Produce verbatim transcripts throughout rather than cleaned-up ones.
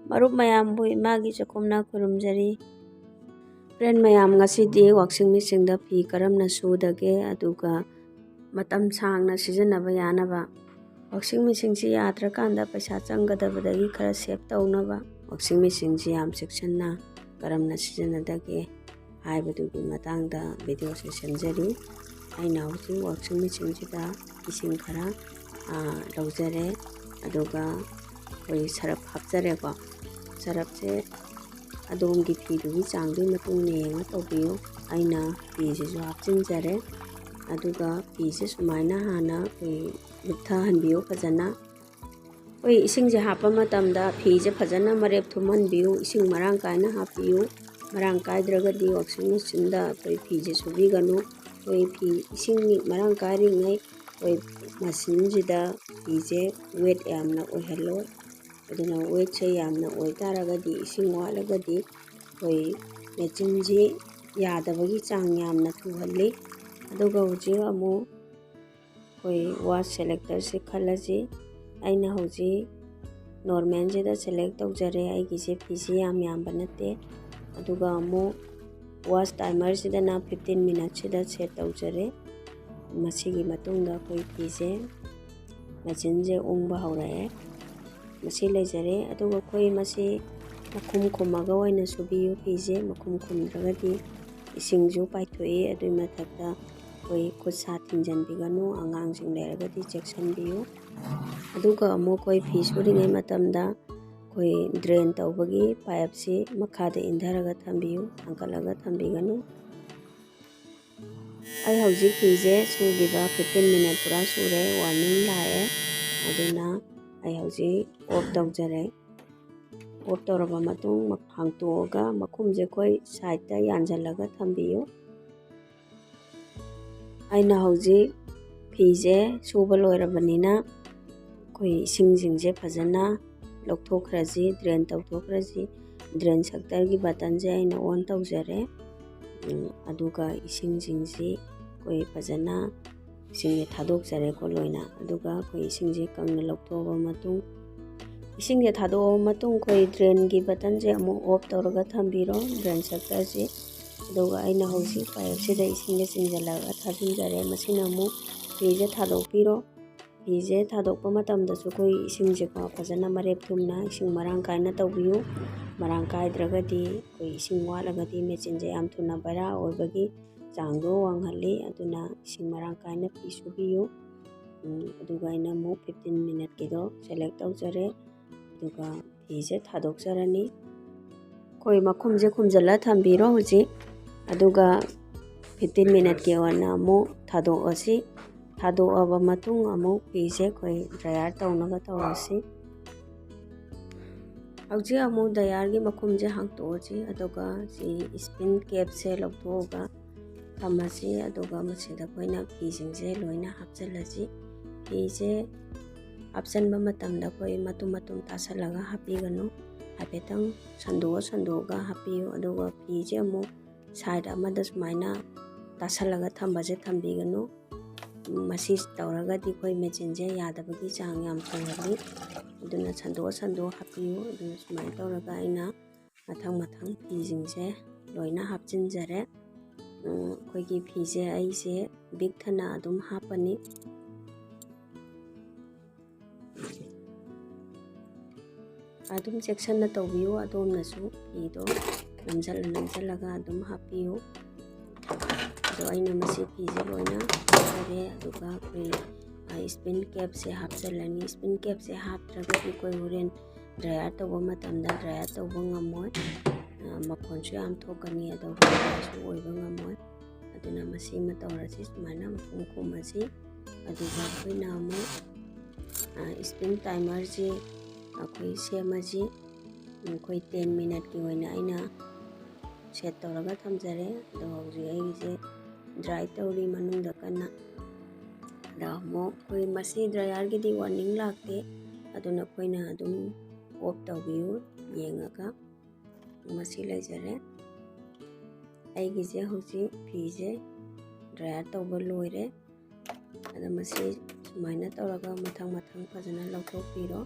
ꯃꯔꯨꯞ ꯃꯌꯥꯝꯕꯨ ꯏꯃꯥꯒꯤ ꯆꯥꯛꯈꯨꯝꯅ ꯈꯨꯔꯨꯝꯖꯔꯤ꯫ Friend ꯃꯌꯥꯝ, ꯉꯁꯤꯗꯤ washing machineꯗ ꯐꯤ ꯀꯔꯝꯅ ꯁꯨꯗꯒꯦ, ꯑꯗꯨꯒ ꯃꯇꯝ ꯁꯥꯡꯅ ꯁꯤꯖꯤꯟꯅꯕ ꯌꯥꯅꯕ, washing machineꯁꯤ ꯌꯥꯗ꯭ꯔꯀꯥꯟꯗ ꯄꯩꯁꯥ ꯆꯪꯒꯗꯕꯗꯒꯤ ꯈꯔ save ꯇꯧꯅꯕ washing machineꯁꯤ ꯌꯥꯝ ꯆꯦꯛꯁꯤꯟꯅ ꯀꯔꯝꯅ ꯁꯤꯖꯤꯟꯅꯗꯒꯦ ꯍꯥꯏꯕꯗꯨꯒꯤ ꯃꯇꯥꯡꯗ videoꯁꯦ ꯁꯦꯝꯖꯔꯤ꯫ ꯑꯩꯅ ꯍꯧꯖꯤꯛ washing machineꯁꯤꯗ ꯏꯁꯤꯡ ꯈꯔ, ꯑꯥ, ꯂꯧꯖꯔꯦ, ꯑꯗꯨꯒ ꯑꯩꯈꯣꯏ ꯁꯔꯞ ꯍꯥꯞꯆꯔꯦꯀꯣ꯫ ꯁꯔꯞꯁꯦ ꯑꯗꯣꯝꯒꯤ ꯐꯤꯗꯨꯒꯤ ꯆꯥꯡꯗꯨꯒꯤ ꯃꯇꯨꯡ ꯏꯟꯅ ꯌꯦꯡꯉ ꯇꯧꯕꯤꯌꯨ꯫ ꯑꯩꯅ ꯐꯤꯁꯤꯁꯨ ꯍꯥꯞꯆꯤꯟꯖꯔꯦ, ꯑꯗꯨꯒ ꯐꯤꯁꯦ ꯁꯨꯃꯥꯏꯅ ꯍꯥꯟꯅ ꯑꯩꯈꯣꯏ ꯂꯨꯞꯊꯍꯟꯕꯤꯌꯨ ꯐꯖꯅ꯫ ꯑꯩꯈꯣꯏ ꯏꯁꯤꯡꯁꯦ ꯍꯥꯞꯄ ꯃꯇꯝꯗ ꯐꯤꯁꯦ ꯐꯖꯅ ꯃꯔꯦꯞ ꯊꯨꯝꯍꯟꯕꯤꯌꯨ, ꯏꯁꯤꯡ ꯃꯔꯥꯡ ꯀꯥꯏꯅ ꯍꯥꯞꯄꯤꯌꯨ꯫ ꯃꯔꯥꯡ ꯀꯥꯏꯗ꯭ꯔꯒꯗꯤ washing machineꯗ ꯑꯩꯈꯣꯏ ꯐꯤꯁꯦ ꯁꯨꯕꯤꯒꯅꯨ꯫ ꯑꯩꯈꯣꯏ ꯐꯤ ꯏꯁꯤꯡ ꯃꯔꯥꯡ ꯀꯥꯏꯔꯤꯉꯩ ꯑꯩꯈꯣꯏ machineꯁꯤꯗ ꯐꯤꯁꯦ wet ꯌꯥꯝꯅ ꯑꯣꯏꯍꯜꯂꯣꯏ꯫ ꯑꯗꯨꯅ wetꯁꯦ ꯌꯥꯝꯅ ꯑꯣꯏꯇꯥꯔꯒꯗꯤ, ꯏꯁꯤꯡ ꯋꯥꯠꯂꯒꯗꯤ ꯑꯩꯈꯣꯏ machineꯁꯤ ꯌꯥꯗꯕꯒꯤ ꯆꯥꯡ ꯌꯥꯝꯅ ꯊꯨꯍꯜꯂꯤ꯫ ꯑꯗꯨꯒ ꯍꯧꯖꯤꯛ ꯑꯃꯨꯛ ꯑꯩꯈꯣꯏ wash selectorꯁꯦ ꯈꯜꯂꯁꯤ꯫ ꯑꯩꯅ ꯍꯧꯖꯤꯛ normalꯁꯤꯗ select ꯇꯧꯖꯔꯦ, ꯑꯩꯒꯤꯁꯦ ꯐꯤꯁꯦ ꯌꯥꯝ ꯌꯥꯝꯕ ꯅꯠꯇꯦ꯫ ꯑꯗꯨꯒ ꯑꯃꯨꯛ wash timerꯁꯤꯗꯅ fifteen minutesꯁꯤꯗ set ꯇꯧꯖꯔꯦ꯫ ꯃꯁꯤꯒꯤ ꯃꯇꯨꯡꯗ ꯑꯩꯈꯣꯏ ꯐꯤꯁꯦ machineꯁꯦ ꯎꯪꯕ ꯍꯧꯔꯛꯑꯦ꯫ ꯃꯁꯤ ꯂꯩꯖꯔꯦ꯫ ꯑꯗꯨꯒ ꯑꯩꯈꯣꯏ ꯃꯁꯤ ꯃꯈꯨꯝ ꯈꯨꯝꯃꯒ ꯑꯣꯏꯅ ꯁꯨꯕꯤꯌꯨ꯫ ꯐꯤꯁꯦ ꯃꯈꯨꯝ ꯈꯨꯝꯗ꯭ꯔꯒꯗꯤ ꯏꯁꯤꯡꯁꯨ ꯄꯥꯏꯊꯣꯛꯏ꯫ ꯑꯗꯨꯒꯤ ꯃꯊꯛꯇ ꯑꯩꯈꯣꯏ ꯈꯨꯠ ꯁꯥ ꯊꯤꯡꯖꯤꯟꯕꯤꯒꯅꯨ, ꯑꯉꯥꯡꯁꯤꯡ ꯂꯩꯔꯒꯗꯤ ꯆꯦꯛꯁꯤꯟꯕꯤꯌꯨ꯫ ꯑꯗꯨꯒ ꯑꯃꯨꯛ ꯑꯩꯈꯣꯏ ꯐꯤ ꯁꯨꯔꯤꯉꯩ ꯃꯇꯝꯗ ꯑꯩꯈꯣꯏ drain ꯇꯧꯕꯒꯤ pipeꯁꯤ ꯃꯈꯥꯗ ꯏꯟꯊꯔꯒ ꯊꯝꯕꯤꯌꯨ, ꯊꯥꯡꯒꯠꯂꯒ ꯊꯝꯕꯤꯒꯅꯨ꯫ ꯑꯩ ꯍꯧꯖꯤꯛ ꯐꯤꯁꯦ ꯁꯨꯈꯤꯕ fifteen minute ꯄꯨꯔꯥ ꯁꯨꯔꯦ, warning ꯂꯥꯛꯑꯦ꯫ ꯑꯗꯨꯅ ꯑꯩ ꯍꯧꯖꯤꯛ off ꯇꯧꯖꯔꯦ꯫ Off ꯇꯧꯔꯕ ꯃꯇꯨꯡ ꯍꯥꯡꯇꯣꯛꯑꯒ ꯃꯈꯨꯝꯁꯦ ꯑꯩꯈꯣꯏ sideꯇ ꯌꯥꯟꯁꯤꯜꯂꯒ ꯊꯝꯕꯤꯌꯨ꯫ ꯑꯩꯅ ꯍꯧꯖꯤꯛ ꯐꯤꯁꯦ ꯁꯨꯕ ꯂꯣꯏꯔꯕꯅꯤꯅ ꯑꯩꯈꯣꯏ ꯏꯁꯤꯡꯁꯤꯡꯁꯦ ꯐꯖꯅ ꯂꯧꯊꯣꯛꯈ꯭ꯔꯁꯤ, drain ꯇꯧꯊꯣꯛꯈ꯭ꯔꯁꯤ꯫ Drain suckerꯒꯤ buttonꯁꯦ ꯑꯩꯅ on ꯇꯧꯖꯔꯦ꯫ ꯎꯝ, ꯑꯗꯨꯒ ꯏꯁꯤꯡꯁꯤꯡꯁꯤ ꯑꯩꯈꯣꯏ ꯐꯖꯅ ꯏꯁꯤꯡꯁꯦ ꯊꯥꯗꯣꯛꯆꯔꯦꯀꯣ ꯂꯣꯏꯅ꯫ ꯑꯗꯨꯒ ꯑꯩꯈꯣꯏ ꯏꯁꯤꯡꯁꯦ ꯀꯪꯅ ꯂꯧꯊꯣꯛꯑꯕ ꯃꯇꯨꯡ ꯏꯁꯤꯡꯁꯦ ꯊꯥꯗꯣꯛꯑꯕ ꯃꯇꯨꯡ ꯑꯩꯈꯣꯏ ꯗ꯭ꯔꯦꯟꯒꯤ ꯕꯇꯟꯁꯦ ꯑꯃꯨꯛ ꯑꯣꯐ ꯇꯧꯔꯒ ꯊꯝꯕꯤꯔꯣ, ꯗ꯭ꯔꯦꯟ ꯁꯛꯇꯔꯁꯤ꯫ ꯑꯗꯨꯒ ꯑꯩꯅ ꯍꯧꯖꯤꯛ ꯄꯥꯏꯞꯁꯤꯗ ꯏꯁꯤꯡꯁꯦ ꯆꯤꯡꯁꯤꯜꯂꯒ ꯊꯥꯖꯤꯟꯖꯔꯦ꯫ ꯃꯁꯤꯅ ꯑꯃꯨꯛ ꯐꯤꯁꯦ ꯊꯥꯗꯣꯛꯄꯤꯔꯣ꯫ ꯐꯤꯁꯦ ꯊꯥꯗꯣꯛꯄ ꯃꯇꯝꯗꯁꯨ ꯑꯩꯈꯣꯏ ꯏꯁꯤꯡꯁꯦꯀꯣ ꯐꯖꯅ ꯃꯔꯦꯞ ꯊꯨꯝꯅ ꯏꯁꯤꯡ ꯃꯔꯥꯡ ꯀꯥꯏꯅ ꯇꯧꯕꯤꯌꯨ꯫ ꯃꯔꯥꯡ ꯀꯥꯏꯗ꯭ꯔꯒꯗꯤ ꯑꯩꯈꯣꯏ ꯏꯁꯤꯡ ꯋꯥꯠꯂꯒꯗꯤ ꯃꯦꯆꯤꯟꯁꯦ ꯌꯥꯝ ꯊꯨꯅ ꯕꯦꯔꯥ ꯑꯣꯏꯕꯒꯤ ꯆꯥꯡꯗꯣ ꯋꯥꯡꯍꯜꯂꯤ꯫ ꯑꯗꯨꯅ ꯏꯁꯤꯡ ꯃꯔꯥꯡ ꯀꯥꯏꯅ ꯐꯤ ꯁꯨꯕꯤꯌꯨ꯫ ꯎꯝ, ꯑꯗꯨꯒ ꯑꯩꯅ ꯑꯃꯨꯛ ꯐꯤꯐꯇꯤꯟ ꯃꯤꯅꯠꯀꯤꯗꯣ ꯁꯦꯂꯦꯛ ꯇꯧꯖꯔꯦ꯫ ꯑꯗꯨꯒ ꯐꯤꯁꯦ ꯊꯥꯗꯣꯛꯆꯔꯅꯤ꯫ ꯑꯩꯈꯣꯏ ꯃꯈꯨꯝꯁꯦ ꯈꯨꯝꯖꯤꯜꯂ ꯊꯝꯕꯤꯔꯣ ꯍꯧꯖꯤꯛ꯫ ꯑꯗꯨꯒ ꯐꯤꯐꯇꯤꯟ ꯃꯤꯅꯠꯀꯤ ꯑꯣꯏꯅ ꯑꯃꯨꯛ ꯊꯥꯗꯣꯛꯑꯁꯤ꯫ ꯊꯥꯗꯣꯛꯑꯕ ꯃꯇꯨꯡ ꯑꯃꯨꯛ ꯐꯤꯁꯦ ꯑꯩꯈꯣꯏ ꯗ꯭ꯔꯥꯏꯌꯔ ꯇꯧꯅꯕ ꯇꯧꯔꯁꯤ꯫ ꯍꯧꯖꯤꯛ ꯑꯃꯨꯛ ꯗ꯭ꯔꯥꯏꯌꯔꯒꯤ ꯃꯈꯨꯝꯁꯦ ꯍꯥꯡꯇꯣꯛꯑꯁꯤ꯫ ꯑꯗꯨꯒ ꯁꯤ ꯏꯁꯄꯤꯟ ꯀꯦꯞꯁꯦ ꯂꯧꯊꯣꯛꯑꯒ ꯊꯝꯃꯁꯤ꯫ ꯑꯗꯨꯒ ꯃꯁꯤꯗ ꯑꯩꯈꯣꯏꯅ ꯐꯤꯁꯤꯡꯁꯦ ꯂꯣꯏꯅ ꯍꯥꯞꯆꯤꯜꯂꯁꯤ꯫ ꯐꯤꯁꯦ ꯍꯥꯞꯆꯤꯟꯕ ꯃꯇꯝꯗ ꯑꯩꯈꯣꯏ ꯃꯇꯨꯝ ꯃꯇꯨꯝ ꯇꯥꯁꯜꯂꯒ ꯍꯥꯞꯄꯤꯒꯅꯨ꯫ ꯍꯥꯏꯐꯦꯠꯇꯪ ꯁꯟꯗꯣꯛꯑ ꯁꯟꯗꯣꯛꯑꯒ ꯍꯥꯞꯄꯤꯌꯨ꯫ ꯑꯗꯨꯒ ꯐꯤꯁꯦ ꯑꯃꯨꯛ ꯁꯥꯏꯠ ꯑꯃꯗ ꯁꯨꯃꯥꯏꯅ ꯇꯥꯁꯜꯂꯒ ꯊꯝꯕꯁꯦ ꯊꯝꯕꯤꯒꯅꯨ꯫ ꯃꯁꯤ ꯇꯧꯔꯒꯗꯤ ꯑꯩꯈꯣꯏ ꯃꯦꯆꯤꯟꯁꯦ ꯌꯥꯗꯕꯒꯤ ꯆꯥꯡ ꯌꯥꯝ ꯊꯣꯛꯍꯜꯂꯤ꯫ ꯑꯗꯨꯅ ꯁꯟꯗꯣꯛꯑ ꯁꯟꯗꯣꯛꯑ ꯍꯥꯞꯄꯤꯌꯨ꯫ ꯑꯗꯨꯅ ꯁꯨꯃꯥꯏꯅ ꯇꯧꯔꯒ ꯑꯩꯅ ꯃꯊꯪ ꯃꯊꯪ ꯐꯤꯁꯤꯡꯁꯦ ꯂꯣꯏꯅ ꯍꯥꯞꯆꯤꯟꯖꯔꯦ꯫ ꯎꯝ, ꯑꯩꯈꯣꯏꯒꯤ ꯐꯤꯁꯦ ꯑꯩꯁꯦ ꯕꯤꯛ ꯊꯟꯅ ꯑꯗꯨꯝ ꯍꯥꯞꯄꯅꯤ꯫ ꯑꯗꯨꯝ ꯆꯦꯛꯁꯤꯟꯅ ꯇꯧꯕꯤꯌꯨ, ꯑꯗꯣꯝꯅꯁꯨ ꯐꯤꯗꯣ ꯅꯝꯁꯤꯜꯂ ꯅꯝꯁꯤꯜꯂꯒ ꯑꯗꯨꯝ ꯍꯥꯞꯄꯤꯌꯨ꯫ ꯑꯗꯣ ꯑꯩꯅ ꯃꯁꯤ ꯐꯤꯁꯦ ꯂꯣꯏꯅ ꯍꯥꯞꯆꯔꯦ꯫ ꯑꯗꯨꯒ ꯑꯩꯈꯣꯏ, ꯑ, ꯏꯁꯄꯤꯟ ꯀꯦꯞꯁꯦ ꯍꯥꯞꯆꯤꯜꯂꯅꯤ꯫ ꯏꯁꯄꯤꯟ ꯀꯦꯞꯁꯦ ꯍꯥꯞꯇ꯭ꯔꯒꯗꯤ ꯑꯩꯈꯣꯏ ꯍꯣꯔꯦꯟ ꯗ꯭ꯔꯥꯏꯌꯔ ꯇꯧꯕ ꯃꯇꯝꯗ ꯗ꯭ꯔꯥꯏꯌꯔ ꯇꯧꯕ ꯉꯝꯃꯣꯏ꯫ ꯑ, ꯃꯈꯣꯟꯁꯨ ꯌꯥꯝ ꯊꯣꯛꯀꯅꯤ, ꯑꯗꯨꯒ ꯗ꯭ꯔꯥꯏꯌꯔꯁꯨ ꯑꯣꯏꯕ ꯉꯝꯃꯣꯏ꯫ ꯑꯗꯨꯅ ꯃꯁꯤꯃ ꯇꯧꯔꯁꯤ, ꯁꯨꯃꯥꯏꯅ ꯃꯈꯨꯝ ꯈꯨꯝꯃꯁꯤ꯫ ꯑꯗꯨꯒ ꯑꯩꯈꯣꯏꯅ ꯑꯃꯨꯛ, ꯑ, ꯏꯁꯄꯤꯟ ꯇꯥꯏꯃꯔꯁꯤ ꯑꯩꯈꯣꯏ ꯁꯦꯝꯃꯁꯤ꯫ ꯑꯩꯈꯣꯏ ꯇꯦꯟ ꯃꯤꯅꯠꯀꯤ ꯑꯣꯏꯅ ꯑꯩꯅ ꯁꯦꯠ ꯇꯧꯔꯒ ꯊꯝꯖꯔꯦ꯫ ꯑꯗꯣ ꯍꯧꯖꯤꯛ ꯑꯩꯒꯤꯁꯦ ꯗ꯭ꯔꯥꯏ ꯇꯧꯔꯤ ꯃꯅꯨꯡꯗ ꯀꯟꯅ꯫ ꯑꯗ ꯑꯃꯨꯛ ꯑꯩꯈꯣꯏ ꯃꯁꯤ ꯗ꯭ꯔꯥꯏꯌꯔꯒꯤꯗꯤ ꯋꯥꯔꯅꯤꯡ ꯂꯥꯛꯇꯦ, ꯑꯗꯨꯅ ꯑꯩꯈꯣꯏꯅ ꯑꯗꯨꯝ ꯑꯣꯐ ꯇꯧꯕꯤꯌꯨ ꯌꯦꯡꯉꯒ꯫ ꯃꯁꯤ ꯂꯩꯖꯔꯦ꯫ ꯑꯩꯒꯤꯁꯦ ꯍꯧꯖꯤꯛ ꯐꯤꯁꯦ ꯗ꯭ꯔꯥꯏꯌꯔ ꯇꯧꯕ ꯂꯣꯏꯔꯦ꯫ ꯑꯗ ꯃꯁꯤ ꯁꯨꯃꯥꯏꯅ ꯇꯧꯔꯒ ꯃꯊꯪ ꯃꯊꯪ ꯐꯖꯅ ꯂꯧꯊꯣꯛꯄꯤꯔꯣ꯫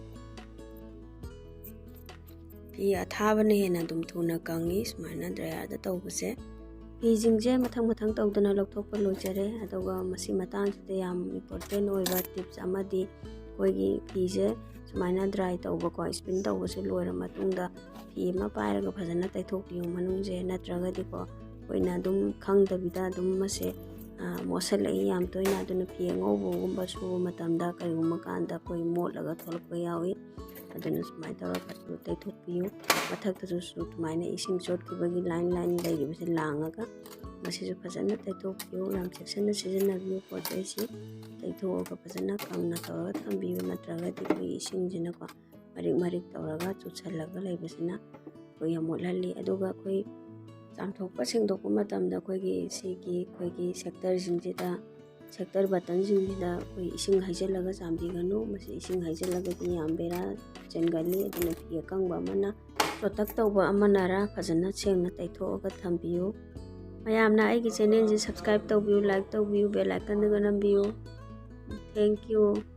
ꯐꯤ ꯑꯊꯥꯕꯅ ꯍꯦꯟꯅ ꯑꯗꯨꯝ ꯊꯨꯅ ꯀꯪꯉꯤ ꯁꯨꯃꯥꯏꯅ ꯗ꯭ꯔꯥꯏꯌꯔꯗ ꯇꯧꯕꯁꯦ꯫ ꯐꯤꯁꯤꯡꯁꯦ ꯃꯊꯪ ꯃꯊꯪ ꯇꯧꯗꯅ ꯂꯧꯊꯣꯛꯄ ꯂꯣꯏꯖꯔꯦ꯫ ꯑꯗꯨꯒ ꯃꯁꯤ ꯃꯇꯥꯡꯁꯤꯗ ꯌꯥꯝ ꯏꯝꯄꯣꯔꯇꯦꯟ ꯑꯣꯏꯕ ꯇꯤꯞꯁ ꯑꯃꯗꯤ ꯑꯩꯈꯣꯏꯒꯤ ꯐꯤꯁꯦ ꯁꯨꯃꯥꯏꯅ ꯗ꯭ꯔꯥꯏ ꯇꯧꯕꯀꯣ, ꯏꯁꯄꯤꯟ ꯇꯧꯕꯁꯦ ꯂꯣꯏꯔ ꯃꯇꯨꯡꯗ ꯐꯤ ꯑꯃ ꯄꯥꯏꯔꯒ ꯐꯖꯅ ꯇꯩꯊꯣꯛꯄꯤꯌꯨ ꯃꯅꯨꯡꯁꯦ, ꯅꯠꯇ꯭ꯔꯒꯗꯤꯀꯣ ꯑꯩꯈꯣꯏꯅ ꯑꯗꯨꯝ ꯈꯪꯗꯕꯤꯗ ꯑꯗꯨꯝ ꯃꯁꯦ ꯃꯣꯠꯁꯜꯂꯛꯏ ꯌꯥꯝ ꯇꯣꯏꯅ꯫ ꯑꯗꯨꯅ ꯐꯤ ꯑꯉꯧꯕꯒꯨꯝꯕ ꯁꯨꯕ ꯃꯇꯝꯗ ꯀꯔꯤꯒꯨꯝꯕ ꯀꯥꯟꯗ ꯑꯩꯈꯣꯏ ꯃꯣꯠꯂꯒ ꯊꯣꯛꯂꯛꯄ ꯌꯥꯎꯏ꯫ ꯑꯗꯨꯅ ꯁꯨꯃꯥꯏꯅ ꯇꯧꯔꯒ ꯇꯩꯊꯣꯛꯄꯤꯌꯨ꯫ ꯃꯊꯛꯇꯁꯨ ꯁꯨꯃꯥꯏꯅ ꯏꯁꯤꯡ ꯆꯣꯠꯈꯤꯕꯒꯤ ꯂꯥꯏꯟ ꯂꯥꯏꯟ ꯂꯩꯔꯤꯕꯁꯦ ꯂꯥꯡꯉꯒ ꯃꯁꯤꯁꯨ ꯐꯖꯅ ꯇꯩꯊꯣꯛꯄꯤꯌꯨ꯫ ꯌꯥꯝ ꯆꯦꯛꯁꯤꯟꯅ ꯁꯤꯖꯤꯟꯅꯕꯤꯌꯨ ꯄꯣꯠ ꯆꯩꯁꯤ꯫ ꯇꯩꯊꯣꯛꯑꯒ ꯐꯖꯅ ꯀꯪꯅ ꯇꯧꯔꯒ ꯊꯝꯕꯤꯌꯨ, ꯅꯠꯇ꯭ꯔꯒꯗꯤ ꯑꯩꯈꯣꯏꯒꯤ ꯏꯁꯤꯡꯁꯤꯅꯀꯣ ꯃꯔꯤꯛ ꯃꯔꯤꯛ ꯇꯧꯔꯒ ꯆꯨꯞꯁꯜꯂꯒ ꯂꯩꯕꯁꯤꯅ ꯑꯩꯈꯣꯏ ꯌꯥꯝ ꯃꯣꯠꯍꯜꯂꯤ꯫ ꯑꯗꯨꯒ ꯑꯩꯈꯣꯏ ꯆꯥꯝꯊꯣꯛꯄ ꯁꯦꯡꯗꯣꯛꯄ ꯃꯇꯝꯗ ꯑꯩꯈꯣꯏꯒꯤ ꯁꯤꯒꯤ ꯑꯩꯈꯣꯏꯒꯤ ꯁꯦꯛꯇꯔꯁꯤꯡꯁꯤꯗ, ꯁꯦꯛꯇꯔ ꯕꯇꯟꯁꯤꯡꯁꯤꯗ ꯑꯩꯈꯣꯏ ꯏꯁꯤꯡ ꯍꯩꯖꯤꯜꯂꯒ ꯆꯥꯝꯕꯤꯒꯅꯨ꯫ ꯃꯁꯤ ꯏꯁꯤꯡ ꯍꯩꯖꯤꯜꯂꯒꯗꯤ ꯌꯥꯝ ꯕꯦꯔꯥ ꯆꯦꯟꯒꯜꯂꯤ꯫ ꯑꯗꯨꯅ ꯐꯤ ꯑꯀꯪꯕ ꯑꯃꯅ, ꯆꯣꯇꯛ ꯇꯧꯕ ꯑꯃꯅꯔ ꯐꯖꯅ ꯁꯦꯡꯅ ꯇꯩꯊꯣꯛꯑꯒ ꯊꯝꯕꯤꯌꯨ꯫ ꯃꯌꯥꯝꯅ ꯑꯩꯒꯤ ꯆꯦꯅꯦꯜꯁꯤ ꯁꯕꯁꯀ꯭ꯔꯥꯏꯕ ꯇꯧꯕꯤꯌꯨ, ꯂꯥꯏꯛ ꯇꯧꯕꯤꯌꯨ, ꯕꯦꯜ ꯑꯥꯏꯀꯟꯗꯨꯒ ꯅꯝꯕꯤꯌꯨ꯫ Thank you꯫